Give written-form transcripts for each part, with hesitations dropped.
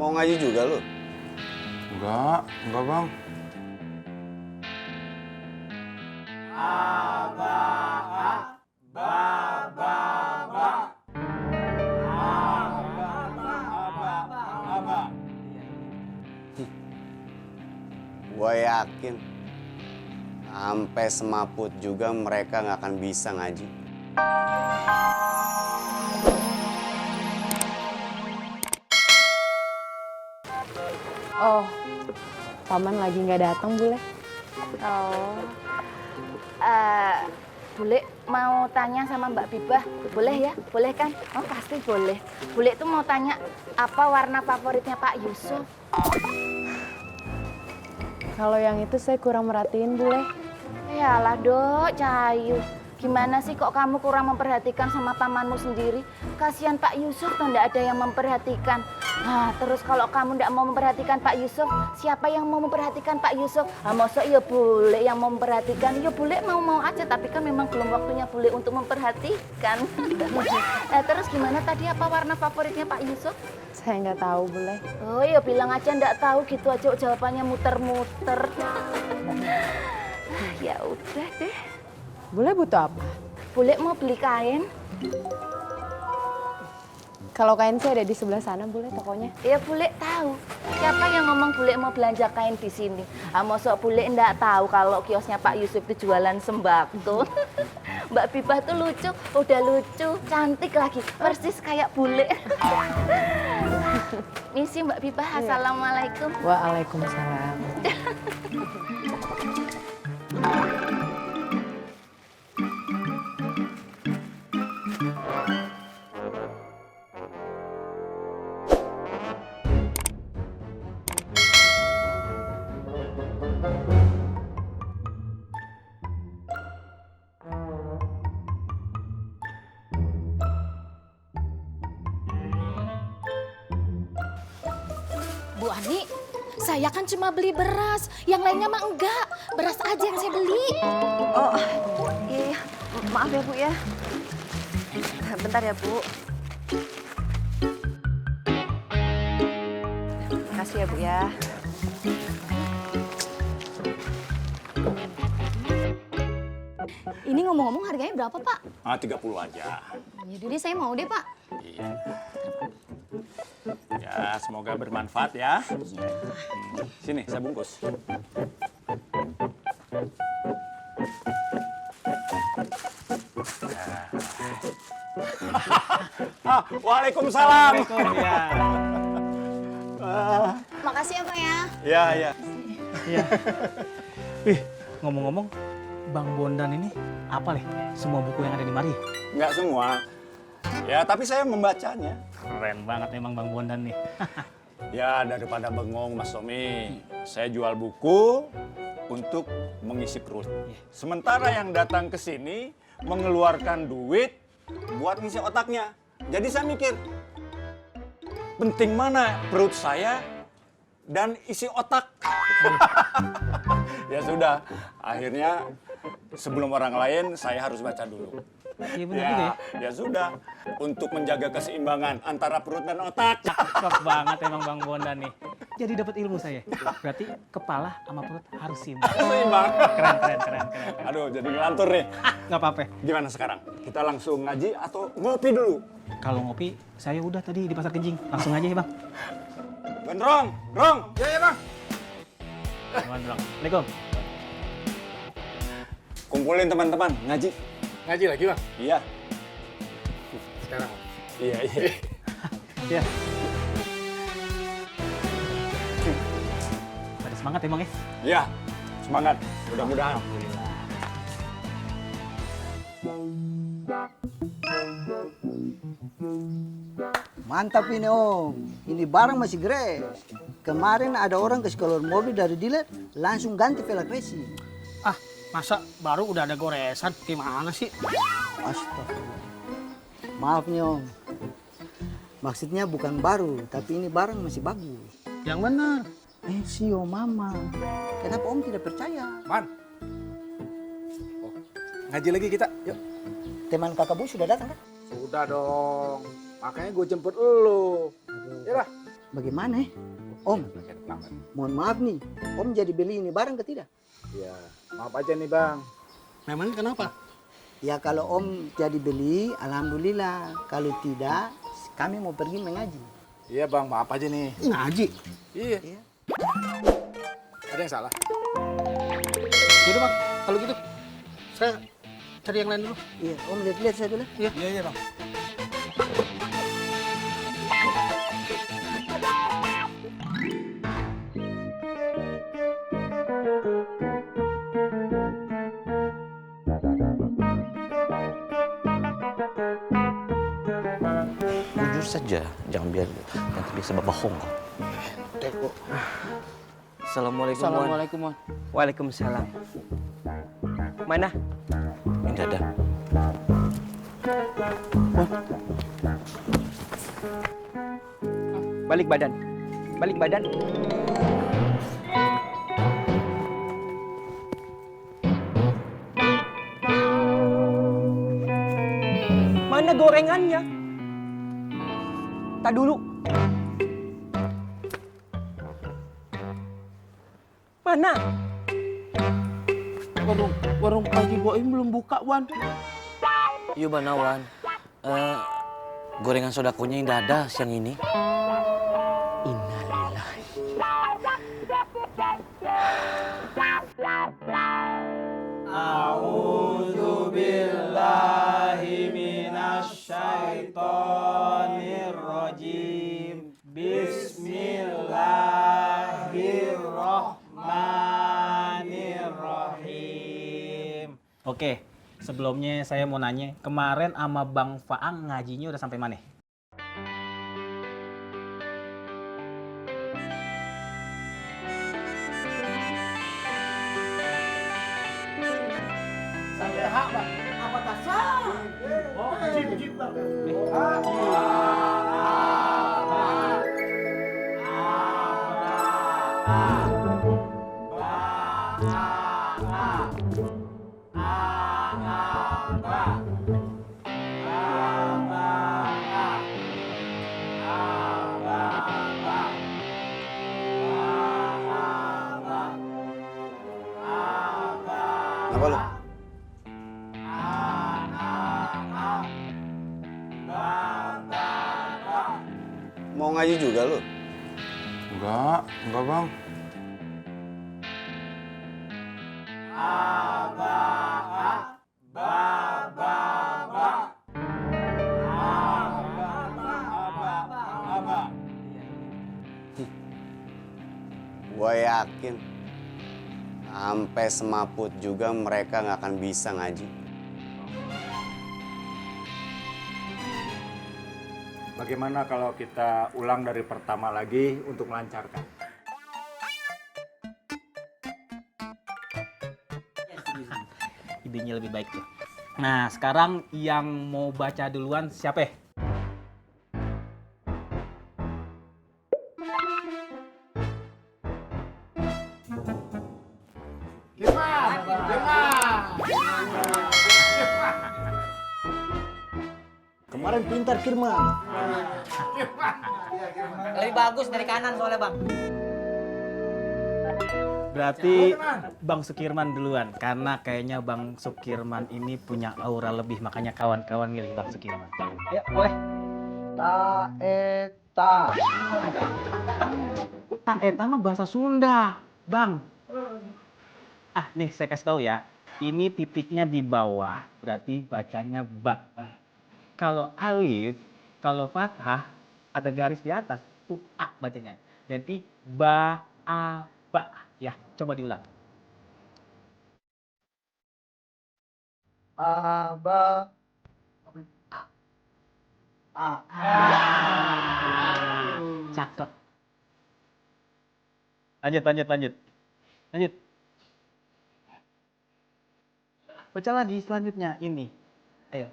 Mau ngaji juga lu? Enggak bang. Gue yakin sampai semaput juga mereka nggak akan bisa ngaji. Oh, paman lagi nggak datang, Bule? Oh, Bule mau tanya sama Mbak Bibah, boleh ya? Boleh kan? Oh pasti boleh. Bule tuh mau tanya apa warna favoritnya Pak Yusuf? Kalau yang itu saya kurang merhatiin, Bule. Yalah Dok, Cahayu. Gimana sih kok kamu kurang memperhatikan sama pamanmu sendiri? Kasihan Pak Yusuf tuh ndak ada yang memperhatikan. Nah, terus kalau kamu ndak mau memperhatikan Pak Yusuf, siapa yang mau memperhatikan Pak Yusuf? Ah, masa ya Bule yang mau memperhatikan? Ya Bule mau-mau aja, tapi kan memang belum waktunya Bule untuk memperhatikan. Terus gimana tadi apa warna favoritnya Pak Yusuf? Saya nggak tahu, Bule. Oh ya bilang aja ndak tahu gitu aja jawabannya muter-muter. Ya udah deh. Bule butuh apa? Bule mau beli kain? Kalau kain sih ada di sebelah sana, Bule, tokonya. Ya Bule tahu. Siapa yang ngomong Bule mau belanja kain di sini? Ah mosok Bule ndak tahu kalau kiosnya Pak Yusuf itu jualan sembako. Mbak Bibah tuh lucu, udah lucu, cantik lagi, persis kayak Bule. Misi Mbak Bibah, assalamualaikum. Waalaikumsalam. Bu Ani, saya kan cuma beli beras, yang lainnya mah enggak. Beras aja yang saya beli. Oh, iya, maaf ya Bu ya. Bentar ya Bu. Makasih ya Bu ya. Ini ngomong-ngomong harganya berapa Pak? 30 aja. Yaudah deh saya mau deh Pak. Iya. Ya, semoga bermanfaat ya. Sini, saya bungkus. Waalaikumsalam. Makasih ya Pak ya. Ya, ya. Iya. Wih, ngomong-ngomong, Bang Bondan ini apa nih? Semua buku yang ada di mari? Nggak semua. Ya, tapi saya membacanya. Keren banget emang Bang Bondan nih. Ya, daripada bengong, Mas Tommy. Saya jual buku untuk mengisi perut. Sementara yang datang ke sini mengeluarkan duit buat ngisi otaknya. Jadi saya mikir, penting mana perut saya dan isi otak. Ya sudah, akhirnya sebelum orang lain saya harus baca dulu. Iya benar juga ya. Ya sudah, untuk menjaga keseimbangan antara perut dan otak. Cakep banget emang Bang Bondan nih. Jadi dapat ilmu saya. Berarti kepala sama perut harus seimbang. Seimbang. Keren. Aduh, jadi ngelantur nih. Nggak apa-apa. Gimana sekarang? Kita langsung ngaji atau ngopi dulu? Kalau ngopi, saya udah tadi di Pasar Kenjing. Langsung aja ya Bang. Gondrong, Rong. Ya, Bang. Assalamualaikum. Kumpulin teman-teman, ngaji. Ngaji lagi Bang? Iya. Sekarang? Iya. Ya. Pada semangat emang ya? Iya, semangat. Mudah-mudahan. Mantap ini Om, ini barang masih gres. Kemarin ada orang kasih keluar mobil dari dealer, langsung ganti velg racing. Ah, masa baru udah ada goresan? Gimana sih? Astagfirullah. Maaf nih Om, maksudnya bukan baru, tapi ini barang masih bagus. Yang benar. Sio Mama, kenapa Om tidak percaya? Man. Oh, ngaji lagi kita, yuk. Teman kakak Bu sudah datang kan? Sudah dong, makanya gue jemput elu. Ya lah. Bagaimana Om? Mohon maaf nih, Om jadi beli ini barang ke tidak? Ya, maaf aja nih bang. Memangnya kenapa? Ya kalau Om jadi beli, alhamdulillah. Kalau tidak, kami mau pergi mengaji. Iya bang, maaf aja nih. Ngaji. Iya. Iya. Ada yang salah? Yaudah bang, kalau gitu saya cari yang lain dulu. Iya, Om lihat-lihat saya dulu. Iya, iya bang. Jujur saja, jangan biar nanti bisa bohong. Assalamualaikum. Assalamualaikum, Wan. Waalaikumsalam. Mana? Ini ada. Balik badan. Balik badan. Mana gorengannya? Tak dulu. Mana? Warung Haji Boim belum buka, Wan. Iya mana Wan? Gorengan sodakonya yang ada siang ini. Innalillahi. A'udzubillahiminasyaitonirrajim. Bismillahirrahmanirrahim. Oke, sebelumnya saya mau nanya, kemarin sama Bang Faang ngajinya udah sampai mana? Sampai hak, Bang. Apa tasah? Oh, jip, Bang. Kenapa lu? Mau ngaji juga lu? Enggak bang. Gue yakin sampai semaput juga mereka nggak akan bisa ngaji. Bagaimana kalau kita ulang dari pertama lagi untuk melancarkan? Idenya lebih baik tuh. Nah, sekarang yang mau baca duluan siapa ya? Kemarin pintar Kirman. Lebih bagus dari kanan soalnya, Bang. Berarti Bang Sukirman duluan, karena kayaknya Bang Sukirman ini punya aura lebih, makanya kawan-kawan milih Bang Sukirman. Ya, boleh. Taeta. Taeta mah bahasa Sunda, Bang. Ah, nih saya kasih tahu ya. Ini titiknya di bawah, berarti bacanya ba. Kalau alif, kalau fathah, ada garis di atas, itu a bacanya. Jadi ba, a, ba. Ya, coba diulang. Aba. Cakep. Lanjut. Baca lagi selanjutnya ini. Ayo.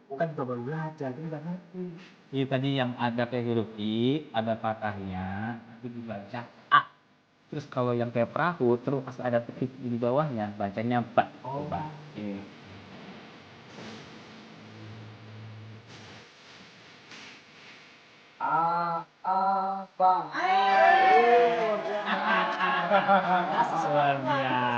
Bukan baru belajar, ini udah ngerti. Ini tadi yang ada kayak huruf I, ada fathahnya, itu dibaca A. Terus kalau yang kayak perahu, terus pas ada titik di bawahnya, bacanya Ba. Coba. Luar biasa.